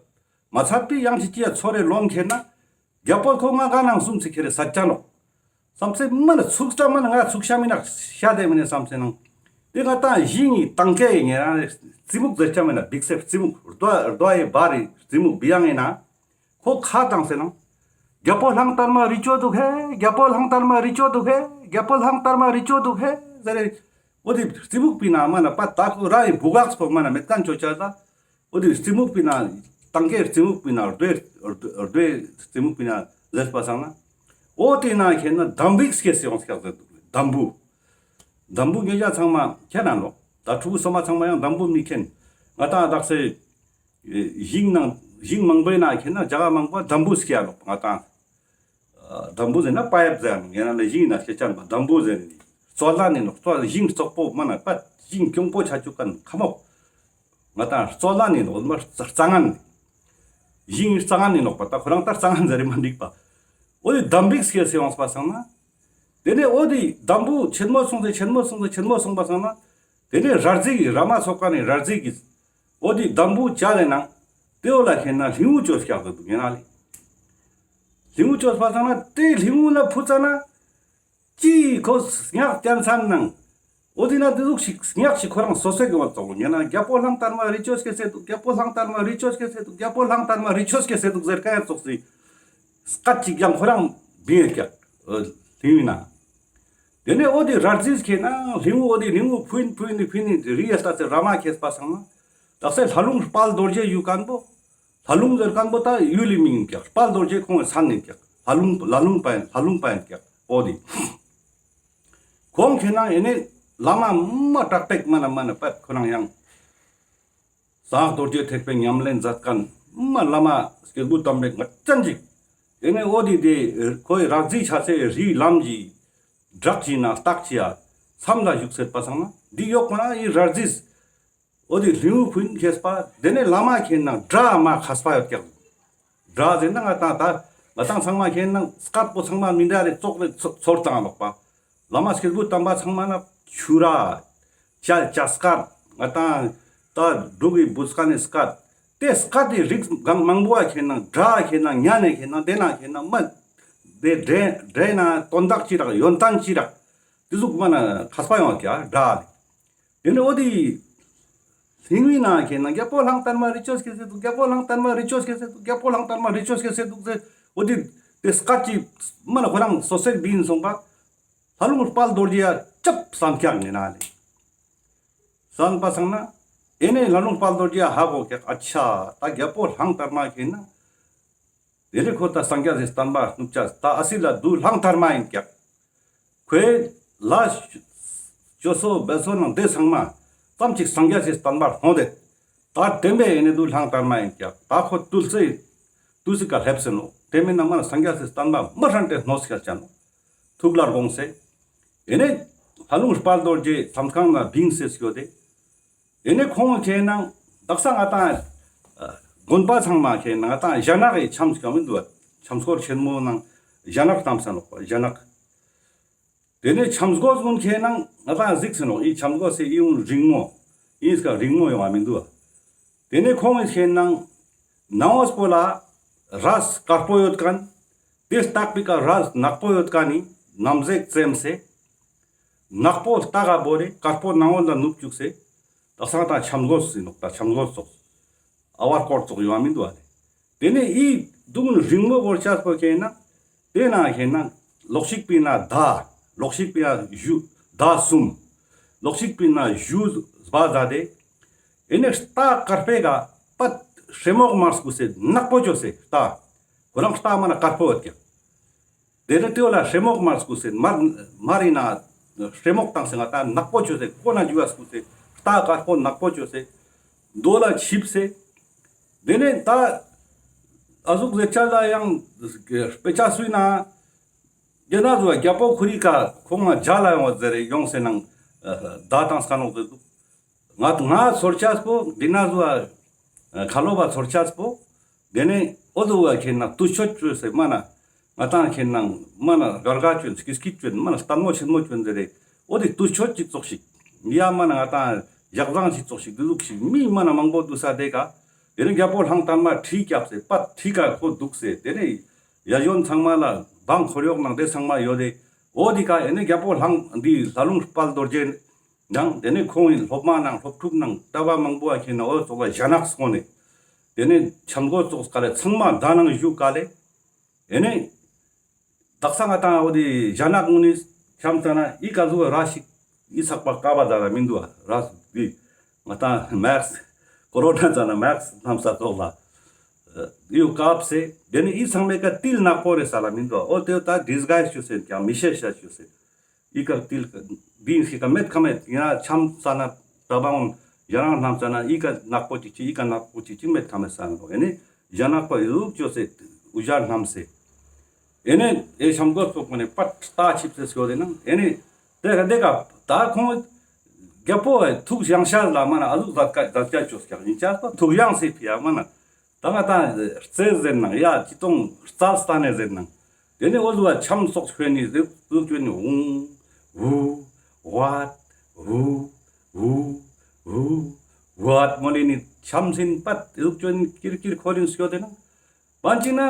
མ་ཚད་པི་ཡང་ཅི་ཅི་ཡ་ཚོ་རེ་ལོན་ཁེ་ན། རྒྱལ་པོ་ཁོ་ང་ག་ནང་གསུམ་ཚིག་ཁེ་རེ་ས་ཅ་ནོག། བསམ་སེ་མ་ན་ཚུགས་ལྟ་མ་ན་ང་ཚུགས་ཤ་མི་ན་ཤ་དེ་མི་ནི་བསམ་སེ་ནང་། དེ་ང་ཏང་ཞིང་ངི་ཏང་ཀའི་ངེ་རང་རེ་རྩི་མུག་ཟེར་ཆ་མི་ན་བིག་སེ་རྩི་མུག་རྡོ་རྡོ་ཡི་བ་རི་རྩི་མུག་བི་ཡང་ངེ་ན། ཁོ་ཁ་ཏང་སེ་ནང་། རྒྱལ་པོ་གླང་དར་མ་རི་ཅོ་འདུག་ཧེ། རྒྱལ་པོ་གླང་དར་མ་རི་ཅོ་འདུག་ཧེ། རྒྱལ་པོ་གླང་དར་མ་རི་ཅོ་འདུག་ཧེ། ཟེར་རེ། འོ་དེ་རྩི་མུག་པི་ན་མ་ན་པ་ད་ཁོ་ར་ཡི་བུ་གག་སྤོ་མ་ན་མེད་ཀན་ཅོ་ཆ་ད། འོ་དེ་རྩི་མུག་པི་ན་ཏང་ཀའི་རྩི་མུག་པི་ན་རྡོའི་རྡོའི་རྩི་མུག་པི་ན་ཟེར་པ་སང་ན། འོ་དེ་ན་ཁེ་ན་འདམ་བུ་སྐྱེ་སེ་ཡོང་སྐྱག་ཟེར་འདུག་ལེ། འདམ་བུ། འདམ་བུ་ཉེ་ཞ་ཚང་མ་ཁྱེད་ན་ནོ། ད་ཕྲུ་གུ་སོ་མ་ཚང་མ་ཡང་འདམ་བུ་མི་ཁེན། ང་ཏང་དག་སེ་ཞིང་ནང་ཞིང་མང་པོའི་ན་ཁེ་ན་རྒྱ་ག་མང་པོ་འདམ་བུ་སྐྱེ་ཡ་ནོག་ང་ཏང་། འདམ་བུ་ཟེར་ན་པ་ཡབ་ཟེར་ཡ་ནོག་ཡང་ན་ཞིང་ན་སྐྱེ་ཅན་པ་འདམ་བུ་ཟེར་ནི། རྩོ་ལ་ནི་ནོག་རྩོ་ཞིང་རྩོག་པོ་མ་ན་པ་ཞིང་གྱོང་པོ་ཆ་ཅུག་ཀན་ཁ་མོ། ང་ཏང་རྩོ་ལ་ནི་ནོག་མ་རྩ་ངན། ཞིང་རྩ་ངན་ནི་ནོག་པ་ད་ཁོ་རང་ད་རྩ་ངན་ཟེར་རེ་མ་འགྲིག་པ། འོ་དེ་འདམ་བུ་སྐྱེ་སེ་ཡོང་པ་སང་ན། དེ་ནས་འོ་དེ་འདམ་བུ་ཆེན་མོ་སོང་སེ་ཆེན་མོ་སོང་སེ་ཆེན་མོ་སོང་པ་སང་ན། དེ་ནས་ར་རྫི་གི་ར་མ་ཚོགས་ཀ་ནས་ར་རྫི་གི་འོ་དེ་འདམ་བུ་བཅད་ལེ་ནང་དེ་འོ་ལ་ཁེ་ན་ལྷིང་བུ་ཅོས་སྐྱག་ཟེར་འདུག་ཡིན་ན་ལེ། ལྷིང་བུ་ཅོས་པ་སང་ན་དེ་ལྷིང་བུ་ལ་ཕུ་ཙ་ན། ཅི་ཁོ་སྙག་བསྟན་ཚན་ནང་། འོ་དེ་ན་དེ་ཟུག་ཞིག་སྙག་ཞིག་ཁོ་རང་སོ་སོའི་གི་བ་ཙོག་ལོ་ཡིན་ན་རྒྱལ་པོ་གླང་དར་མ་རི་ཅོས་སྐྱེ་སེ་འདུག། རྒྱལ་པོ་གླང་དར་མ་རི་ཅོས་སྐྱེ་སེ་འདུག། རྒྱལ་པོ་གླང་དར་མ་རི་ཅོས་སྐྱེ་སེ་འདུག་ཟེར་ཀ་ཡ་ཙོག་སི། སྐད་ཅིག་ཡང་ཁོ་རང་བིང་ཡོད་ཀྱག། ལྷིང་བུའི་ནང་། དེ་ནས་འོ་དེ་ར་རྫིས་ཁེན་ན་ལྷིང་བུ་འོ་དེ་ལྷིང་བུ་ཕུན་ཕུན་ནི་ཕུན་ནི་རི་ཡ་ལྟ་ཚེ་ར་མ་ཁེས་པ་སང་ན། དག་ས་ལྷ་ལུང་དཔལ་རྡོ་རྗེ་ཡུལ་མཁན་པོ། ལྷ་ལུང་ཟེར་མཁན་པོ་ད་ཡུལ་ལི་མིང་ཡིན་ཀྱག། དཔལ་རྡོ་རྗེ་ཁོང་གི་མཚན་ཡིན་ཀྱག། ལྷ་ལུང་ལྷ་ལུང་པ་ཡིན་ལྷ་ལུང་པ་ཡིན་ཀྱག། འོ་དེ། ཁོང་ཁེན་ན་ཨེ་ནས་བླ་མ་མ་དྲག་པེག་མ་ན་མ་ན་པད་ཁོ་རང་ཡང་། གསང་སྔགས་རྡོ་རྗེ་ཐེག་པའི་ཉམས་ལེན་མཛད་མཁན་མ་བླ་མ་སྐྱེས་བུ་དམ་པའི་ངར་ཅན་ཅིག། ཨེ་ནས་འོ་དེ་དེ་ཁོའི་ར་རྫིས་ཆ་ཚེ་རིའི་ལམ་གྱི་བྲག་གི་ན་སྟག་གི་ཡ་མཚམས་ལ་བཞུགས་སེད་པ་སང་ན་འདི་ཡོག་མ་ན་ཡི་ར་རྫིས། འོ་དེ་ལྷིང་བུ་ཕུན་ཁེས་པ། དེ་ནས་བླ་མ་ཁེན་ན་སྒྲ་མ་མཁས་པ་ཡོད་ཀྱག། སྒྲ་ཟེར་ན་ང་ཏང་ད་ང་ཏང་ཚང་མ་ཁེན་ན་སྐད་པོ་ཚང་མ་མི་འདྲ་རེ་ཙོགས་རེ་ཚོ་ཚོར་བཏང་ལོག་པ། བླ་མ་སྐྱེས་བུ་དམ་པ་ཚང་མ་ན་ཆུ་ར། ཅ་ཅ་སྐད། ང་ཏང་ད་འབྲུག་གི་བུ་སྐད་ནི་སྐད། དེ་སྐད་དེ་རིགས་གང་མང་པོ་ཨ་ཁེན་ན་སྒྲ་ཁེན་ན་ཉན་ནས་ཁེན་ན་དེ་ན་ཁེན་ན་མ། དེ་འདྲེ་འདྲེ་ན་དོན་དག་ཅི་རག་ཡོན་ཏན་ཅི་རག། དེ་ཟུག་མ་ན་མཁས་པ་ཡོང་བ་ཀྱག་སྒྲ་ལེ། དེ་ནས་འོ་དེ་ལྷིང་བུའི་ནང་ཁེན་ན་རྒྱལ་པོ་གླང་དར་མ་རི་ཅོས་ཁེ་སེ་འདུག། རྒྱལ་པོ་གླང་དར་མ་རི་ཅོས་ཁེ་སེ་འདུག། རྒྱལ་པོ་གླང་དར་མ་རི་ཅོས་ཁེ་སེ་འདུག་ཟེར། འོ་དེ་དེ་སྐད་ཅིག་མ་ན་ཁོ་རང་སོ་སོའི་བིན་སོང་པ། ལྷ་ལུང་དཔལ་རྡོ་རྗེ་ཡ་ཅབ་སང་ཀྱག་ངེ་ན་ལེ། སང་པ་སང་ན་ཨེ་ནས་ལྷ་ལུང་དཔལ་རྡོ་རྗེ་ཡ་ཧ་གོ་ཀྱག། ཨ་ཆ་ད་རྒྱལ་པོ་གླང་དར་མ་ཁེན་ན། དེ་ནས་ཁོ་ད་སངས་རྒྱས་སི་བསྟན་པ་བསྣུབ་ཅས་ད་ཨ་སི་ལ་དུ་གླང་དར་མ་ཡིན་ཀྱག། ཁོའི་ལ་ཅོ་སོ་བེ་སོ་ནང་དེ་ཚང་མ་ཙམ་ཅིག་སངས་རྒྱས་སི་བསྟན་པ་ལྷོང་དེ། ད་དེ་བས་ཨེ་ནས་དུ་གླང་དར་མ་ཡིན་ཀྱག། ད་ཁོ་ཏུལ་སེ་ཏུལ་སེ་ཀ་སླེབས་སེ་ནོ། དེ་མིན་ན་མ་ན་སངས་རྒྱས་སི་བསྟན་པ་མི་ཧྲན་ཏེ་གནོད་སྐྱལ་ཅན་ནོ། ཐུགས་ལ་དགོངས་སེ། ཨེ་ནས་ལྷ་ལུང་དཔལ་རྡོ་རྗེ་མཚམས་ཁང་ན་བིང་སེ་སྐྱོད་དེ། དེ་ནས་ཁོང་ཁེན་ན་དག་ས་ང་ཏང་དགོན་པ་ཚང་མ་ཁེན་ན་ང་ཏང་ཞྭ་ནག་གི་འཆམ་ཞིག་མི་འདུག། འཆམ་སྐོར་ཆེན་མོ་ནང་ཞྭ་ནག་བཏང་ས་ནོག་པ་ཞྭ་ནག། དེ་ནས་འཆམ་སྒོ་ཀུན་ཁེན་ན་ང་ཏང་གཟིགས་ས་ནོག། ཨི་འཆམ་སྒོ་སེ་ཨི་འུན་རིང་མོ་ཨིན་སྐ་རིང་མོ་ཡོང་བ་མི་འདུག། དེ་ནས་ཁོང་ཁེན་ན་ནང་ངོས་པོ་ལ་རས་དཀར་པོ་ཡོད་མཁན། དེ་སྟག་པི་ཀ་རས་ནག་པོ་ཡོད་མཁན་ནི་ནམ་ཟེག་བཙེམས་སེ། ནག་པོ་སྟག་ག་བོ་རེ་དཀར་པོ་ནང་ངོས་ལ་ནུབ་བཅུག་སེ། ད་སང་ད་འཆམ་སྒོ་སེ་ནོག། ད་འཆམ་སྒོ་ཙོགས། ཨ་བར་སྐོར་ཙོགས་ཡོང་བ་མི་འདུག་ཨ་ལེ། དེ་ནས་ཨི་དུང་རིང་མོ་བོར་ཆས་པོ་ཁེན་ན། དེ་ན་ཁེན་ན་ལོག་ཤིག་པི་ན་ད། ལོག་ཤིག་པི་ན་གཞུ་ད་གསུམ། ལོག་ཤིག་པི་ན་གཞུ་བ་ཟ་དེ། ཨེ་ནས་རྟ་དཀར་པེ་ག་པད་སྲེ་མོག་མར་སྐུ་སེ་ནག་པོ་ཅོས་སེ་རྟ། ཁོ་རང་རྟ་མ་ན་དཀར་པོ་ཡོད་ཀྱག། དེ་ནས་དེ་བོ་ལ་སྲེ་མོག་མར་སྐུ་སེ་མར་མར་ཨིན་ན་སྲེ་མོག་བཏང་སེ་ང་ཏང་ནག་པོ་ཅོས་སེ་ཁོ་ན་འཇུ་བ་སྐུ་སེ་རྟ་དཀར་པོ་ནག་པོ་ཅོས་སེ་རྡོ་ལ་ཆིབས་སེ། དེ་ནས་ད་ཨ་ཟུག་ཟེར་ཆ་ལ་ཡང་དཔེ་ཆ་སུས་ན། དེ་ན་ཟུ་བ་རྒྱལ་པོ་ཁོ་རི་ཀ་ཁོང་ང་མཇལ་ལ་ཡོང་བ་ཟེར་རེ་ཡོང་སེ་ནང་ད་བཏང་སྐ་ནོག་ཟེར་འདུག། ང་ང་ཚོར་ཆས་པོ་འདི་ན་ཟུ་བ་ཁ་ལོ་བ་ཚོར་ཆས་པོ། དེ་ནས་འོ་ཟུ་བ་ཁེན་ན་དུས་མཆོད་ཅོས་སེ་མ་ན་ང་ཏང་ཁེན་ན་མ་ན་གར་ག་ཅོན་སྐྱིད་སྐྱིད་ཅོན་མ་ན་ལྟད་མོ་ཆེན་མོ་ཅོན་ཟེར་རེ་འོ་དེ་དུས་མཆོད་ཅིག་ཙོགས་ཤིག་ཡ་མ་ན་ང་ཏང་ཡག་བཟང་ཅིག་ཙོགས་ཤིག་དེ་ཟུག་ཤིག་མི་མ་ན་མང་པོ་འདུག་ས་དེ་ཀ། དེ་ནས་རྒྱལ་པོ་གླང་དར་མ་ཁྲི་བཀྱགས་སེ་པད་ཁྲི་ཀ་ཁོ་འདུག་སེ་དེ་ནས། ཡ་ཡོན་ཚང་མ་ལ་འབངས་འཁོར་གཡོག་ནང་དེ་ཚང་མ་ཡོད་དེ། འོ་དེ་ཀ་ཨེ་ནས་རྒྱལ་པོ་གླང་འདི་ལྷ་ལུང་དཔལ་རྡོ་རྗེ་ནང་དེ་ནས་ཁོང་གི་སློབ་མ་ནང་སློབ་ཕྲུག་ནང་གྲྭ་པ་མང་པོ་ཨ་ཁེན་ན་འོ་ཙོགས་ལ་ཞྭ་ནག་སོང་ནས། དེ་ནས་འཆམ་སྒོ་ཙོགས་ཀ་ལས་ཚང་མ་ད་ནང་བཞུགས་ཀ་ལས། ཨེ་ནས་དག་ས་ང་ཏང་འོ་དེ་ཞྭ་ནག་ངུ་ནི་འཆམ་ས་ན་ཨི་ཀ་ཟུ་ར་ཞིག་ཨི་ཚག་པ་ཀ་བ་ད་ལ་མི་འདུག་ཨ་ར་ཞིག་འདི། ང་ཏང་མེགས་ཀོ་རོ་ན་ཙ་ན་མེགས་ནམ་ས་ཙོགས་ལ་ཡུ་ཀབ་སེ་དེ་ནི་ཨི་ཚང་མེ་ཀ་ཏིལ་ནག་པོ་རེ་ས་ལ་མི་འདུག་ཨོ་དེ་ད་ཌིས་གའིས་ཅོས་སེ་ཀྱང་མི་ཤེས་ཤ་ཅོས་སེ་ཨི་ཀ་ཏིལ་འདི་ཤི་ཀ་མེད་ཁ་མེད་ཡ་འཆམ་ས་ན་ད་བ་འོན་ཡ་རང་ནམ་ས་ན་ཨི་ཀ་ནག་པོ་ཅིག་ཅིག་ཨི་ཀ་ནག་པོ་ཅིག་ཅིག་མེད་ཁ་མེད་ས་ན་འདུག་ཨེ་ནི་ཞྭ་ནག་པོ་ཡུག་ཅོས་སེ་འུ་ཞ་ནམ་སེ། ཨེ་ནེ་ཨེ་ཤམ་གོ་ཚོགས་པོ་ནེ་པད་རྟ་ཆིབས་སེ་སྐྱོད་དེ་ན་ཨེ་ནེ་དེ་ག་དེ་ག་ད་ཁོང་རྒྱལ་པོ་ཐུགས་ཡངས་ཤ་ལ་མ་ན་ཨ་ཟུག་ཛད་ཀ་ཛད་ཀ་ཅོས་ཀྱག་ཡིན་ཅག་ཐུགས་ཡངས་སེ་ཕི་ཡ་མ་ན་ད་ང་ད་རྩེ་ཟེར་ནང་ཡ་ཅི་ཏོང་རྩལ་སྟན་ནེ་ཟེར་ནང་དེ་ནེ་འོ་ཟུག་པ་ཆམ་སོགས་ཁྱོད་ནི་ཟུག་ཁྱོད་ནི་ཧུང་ཧུ་ཝད་ཧུ་ཧུ་ཧུ་ཝད་མོ་ལེ་ནི་ཆམ་སིན་པད་ཟུག་ཁྱོད་ནི་ཀིར་ཀིར་ཁོ་རིན་སྐྱོད་དེ་ན། པན་ཅི་ན་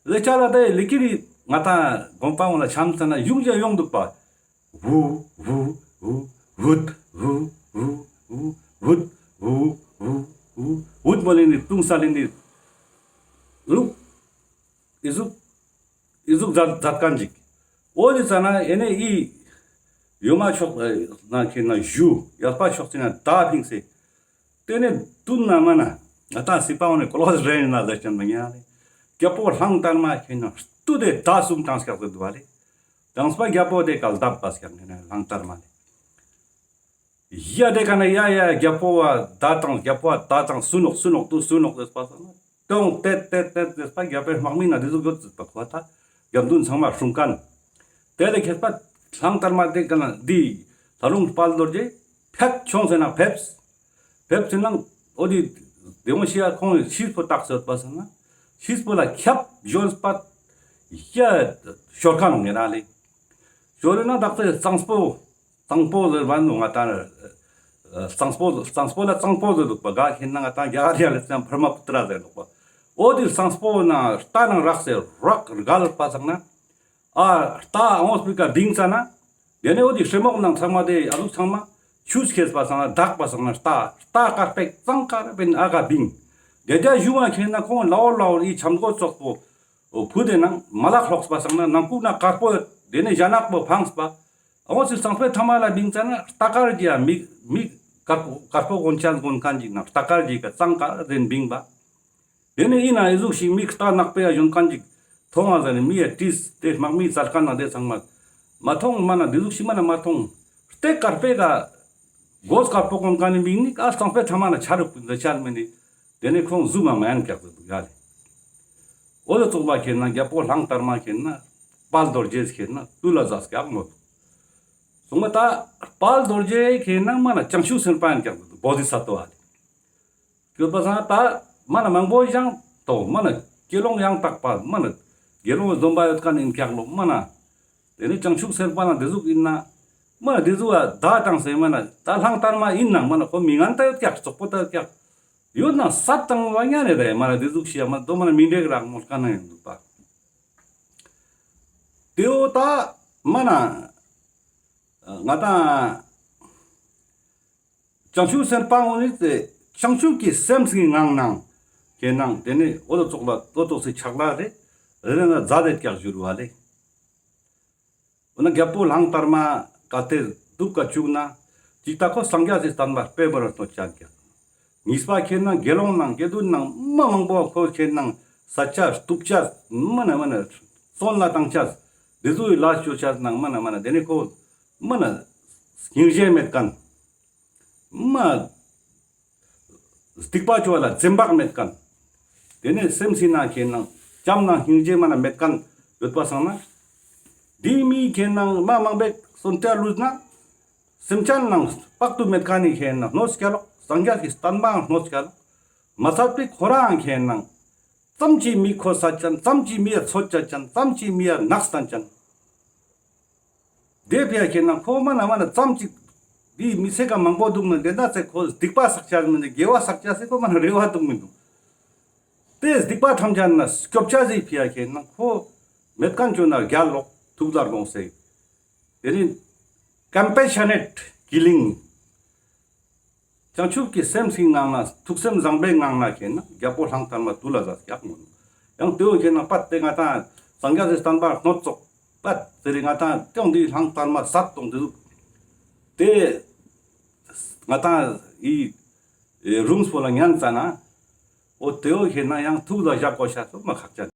ལེ་ཅ་ལ་དེ་ལི་ཀི་རི་ང་ཏང་དགོན་པ་འོང་ལ་ཆམ་ས་ན་ཡུང་ཅ་ཡོང་འདུག་པ། ཝུ་ཝུ་ཝུ་ཝུད་ཝུ་ཝུ་ཝུ་ཝུད་ཝུ་ཝུ་ཝུ་ཝུད་མོ་ལེ་ནི་ཏུང་ས་ལེ་ནི་ལུག་ཨི་ཟུག་ཨི་ཟུག་ཛད་ཛད་ཁན་ཅིག། འོ་དེ་ཙ་ན་ཨེ་ནེ་ཨི་ཡོ་མ་ཕྱོགས་ན་ཁེ་ན་ཞུ་ཡལ་པ་ཕྱོགས་ཅིག་ན་མདའ་ཕིངས་སེ། དེ་ནེ་དུན་ན་མ་ན་ང་ཏང་སི་པ་འོ་ནེ་ཀོ་ལོ་སི་རེན་ན་ཟེར་ཅན་མ་ཉན་ལེ། རྒྱལ་པོ་གླང་དར་མ་ཁེ་ན་སྟུ་དེ་མདའ་གསུམ་བཏང་སྐྱག་ཟེར་འདུག་པ་ལེ། དང་སྤ་རྒྱལ་པོ་དེ་ཀ་ལྡབ་པ་སྐྱག་ནེ་ན་གླང་དར་མ་ལེ། ཡ་དེ་ཀ་ན་ཡ་ཡ་རྒྱལ་པོ་བ་མདའ་དང་རྒྱལ་པོ་བ་མདའ་དང་སུ་ནོག་སུ་ནོག་དུ་སུ་ནོག་ཟེར་པ་སང་ན་དོང་ཏེད་ཏེད་ཏེད་ཟེར་པ་རྒྱལ་པོའི་དམག་མི་ན་དེ་ཟུག་ཡོད་ཟེར་པ་ཁོ་ཐ་རྒྱབ་མདུན་ཚང་མ་སྲུང་མཁན། དེ་ལས་ཁྱད་པར་གླང་དར་མ་དེ་ཀ་ན་འདི་ལྷ་ལུང་དཔལ་རྡོ་རྗེ་ཕེབས་ཆོང་ཟེར་ན་ཕེབས། ཕེབས་ཟེར་ན་འོ་དེ་དེ་མོ་ཤི་ཡ་ཁོང་ཤིས་པོ་བཏགས་ཟེར་པ་སང་ན་ཤིས་པོ་ལ་ཁྱབ་ཞོན་པ་ཡ་ཤོར་ཁན་ནོག་ངེ་ན་ལེ། ཞོར་ན་བདག་ཚེ་གཙང་པོ། གཙང་པོ་ཟེར་བ་ནོ་ང་ཏང་། གཙང་པོ་གཙང་པོ་ལ་གཙང་པོ་ཟེར་འདུག་པ་ག་ཁེ་ན་ང་ཏང་རྒྱ་གར་ཡ་ལ་ཙམ་བྷར་མ་པུ་ཏྲ་ཟེར་འདུག་པ། འོ་དེ་གཙང་པོ་ན་རྟ་ནང་རག་སེ་རག་རྒལ་པ་སང་ན། ཨ་རྟ་འོང་སྤུས་ཀ་བིང་ཙ་ན། དེ་ནེ་འོ་དེ་སྲེ་མོག་ནང་ཚང་མ་དེ་ཨ་ལུག་ཚང་མ་ཆུས་ཁེས་པ་སང་ན་དག་པ་སང་ན་རྟ་རྟ་དཀར་པེ་གཙང་དཀར་པེ་ཨ་ཀ་བིང་། དེ་དེ་ཞུ་བ་ཁེ་ན་ཁོང་ལའོ་ལའོ་ཨི་ཆམ་གོ་ཙོག་པོ། འོ་ཕུ་དེ་ནང་མ་ལག་ལོག་པ་སང་ན་ནང་ཁུག་ན་དཀར་པོ་དེ་ནེ་ཞྭ་ནག་པོ་འཕངས་པ། འོ་ཚིལ་གཙང་པོའི་ཐ་མ་ལ་བིང་ཙ་ན་རྟ་དཀར་གྱི་ཡ་མི་མི་དཀར་པོ་དཀར་པོ་གོན་ཆ་གོན་མཁན་ཅིག་ན་རྟ་དཀར་གྱི་ཀ་གཙང་དཀར་དེ་བིང་པ། དེ་ནེ་ཡིན་ན་ཨི་ཟུག་ཞིག་མི་རྟ་ནག་པོ་ཡ་ཞོན་མཁན་ཅིག་མཐོང་བ་ཟ་ནེ་མི་ཡ་དྲིས་ཏེ་དམག་མི་ཙལ་མཁན་ན་དེ་ཚང་མ་མ་མཐོང་མ་ན་དེ་ཟུག་ཞིག་མ་ན་མ་མཐོང་། རྟ་དཀར་པོའི་ཀ་གོས་དཀར་པོ་གོན་མཁན་ནི་མི་ནི་ཨ་གཙང་པོའི་ཐ་མ་ན་ཆ་རུག་པོ་འདི་ཆ་མེ་ནི་དེ་ནེ་ཁོང་ཟུ་མ་མ་ཡན་ཀྱག་ཏུ་འདུག་ཡ་ལེ། འོ་དེ་ཙོགས་པ་ཁེ་ན་རྒྱལ་པོ་གླང་དར་མ་ཁེ་ན་དཔལ་རྡོ་རྗེ་ཁེ་ན་དུ་ལ་ཟ་སྐྱག་མོ། སོང་མ་ད་དཔལ་རྡོ་རྗེ་ཁེ་ན་མ་ན་བྱང་ཆུབ་སེམས་དཔའ་ཡན་ཀྱག་ཏུ་འདུག་བོ་དྷི་ས་ཏྭ་བ་ལེ། ཡོད་པ་སང་ད་མ་ན་མང་པོ་ཡང་དོ་མ་ན་དགེ་སློང་ཡང་དག་པ་མ་ན་དགེ་སློང་སྡོམ་པ་ཡོད་མཁན་ཡིན་ཀྱག་ལོ་མ་ན། དེ་ནེ་བྱང་ཆུབ་སེམས་དཔའ་ན་དེ་ཟུག་ཡིན་ན་མ་ན་དེ་ཟུག་ཨ་ད་དང་སེ་མ་ན་ད་གླང་དར་མ་ཡིན་ན་མ་ན་ཁོ་མི་ངན་ད་ཡོད་ཀྱག་བཙོག་པོ་ད་ཡོད་ཀྱག་ཡོད་ན་སད་དང་བ་ཉན་ནེ་ད་མ་ན་དེ་ཟུག་ཤི་ཡ་མ་དོ་མ་ན་མི་འདྲེག་རག་མོལ་མཁན་ན་ཡང་འདུག་པ། དེ་འོ་ད་མ་ན་ང་ད། བྱང་ཆུབ་སེམས་དཔའ་འོ་ནི་དེ་བྱང་ཆུབ་ཀྱི་སེམས་སི་ངང་ནང་ཁེ་ན་དེ་ནེ་འོ་དོ་ཙོགས་ལ་འོ་དོ་ཙོགས་སི་ཆག་ལ་རེ་རེ་ན་མཛད་དེ་ཀྱག་ཞུ་རུ་བ་ལེ། འོ་ན་རྒྱལ་པོ་གླང་དར་མ་གལ་ཏེ་སྡུག་ག་བཅུག་ན་ཅིག་ད་ཁོ་སངས་རྒྱས་སི་བསྟན་པ་སྤེལ་བར་གནོད་ཅན་ཀྱག། གཉིས་པ་ཁེ་ན་དགེ་སློང་ནང་དགེ་འདུན་ནང་མ་མང་པོ་ཁོ་ཁེ་ན་ས་ཆ་སྟུབ་ཆ་མ་ན་མ་ན་བཙོན་ལ་བཏང་ཆ་དེ་ཚོའི་ལ་སྤྱོད་ཆ་ནང་མ་ན་མ་ན་དེ་ནེ་ཁོ་མ་ན་སྙིང་རྗེ་མེད་མཁན། མ་སྡིག་པ་བཅོ་བ་ལ་འཛེམ་བག་མེད་མཁན། དེ་ནེ་སེམས་སི་ནང་ཁེ་ན་བྱམས་ནང་སྙིང་རྗེ་མ་ན་མེད་མཁན་ཡོད་པ་སང་ན། དེ་མི་ཁེ་ན་མ་མང་པོའི་སོན་ཏེ་ལུས་ན། སེམས་ཅན་ནང་དཔག་ཏུ་མེད་མཁན་ནི་ཁེ་ན་གནོད་སྐྱལ་ལོ། སངས་རྒྱས་ཀྱི་བསྟན་པའང་གནོད་སྐྱལ་ལོ། མ་ཚད་པའི་ཁོ་རང་ཁེ་ན་ཙམ་གྱི་མི་ཁོ་ས་ཅན་ཙམ་གྱི་མི་ཡ་ཚོད་ཅན་ཙམ་གྱི་མི་ཡ་ནགས་སྟན་ཅན། དེ་ཕི་ཡ་ཁེ་ན་ཁོ་མ་ན་མ་ན་ཙམ་ཅིག་དེ་མི་ཚེ་ག་མང་པོ་འདུག་ན་དེ་ན་ཚེ་ཁོ་སྡིག་པ་བསགས་ཆ་མི་འདུག་དགེ་བ་བསགས་ཆ་ཚེ་ཁོ་མ་ན་རེ་བ་འདུག་མི་འདུག། དེ་སྡིག་པ་ཐམས་ཅད་ན་སྐྱོབ་ཆ་ཚེ་ཕི་ཡ་ཁེ་ན་ཁོ་མེད་མཁན་བཅོ་ན་རྒྱལ་ལོག་ཐུགས་ལ་དགོངས་སེ། དེ་ནི་ཀམ་པེ་ཤ་ནེཊ་ཀི་ལིང་། བྱང་ཆུབ་ཀྱི་སེམས་སི་ངང་ན་ཐུགས་སེམས་བཟང་པོའི་ངང་ན་ཁེ་ན་རྒྱལ་པོ་གླང་དར་མ་དུ་ལ་ཟ་སྐྱག་མོ། ཡང་དེ་བོ་ཁེ་ན་པད་དེ་ང་ཏང་སངས་རྒྱས་སི་བསྟན་པ་གནོད་ཙོག་པད་དེ་རེ་ང་ཏང་ཏེ་འོང་དེ་གླང་དར་མ་ཟད་གཏོང་དེ་ཟུག་དེ་ང་ཏང་ཨི་རུམ་སྤོ་ལ་ཉན་ཙ་ན་འོ་དེ་བོ་ཁེ་ན་ཡང་ཐུགས་ལ་བཞག་དགོས་ཤ་ཚོ་མ་ཁག་ཅན།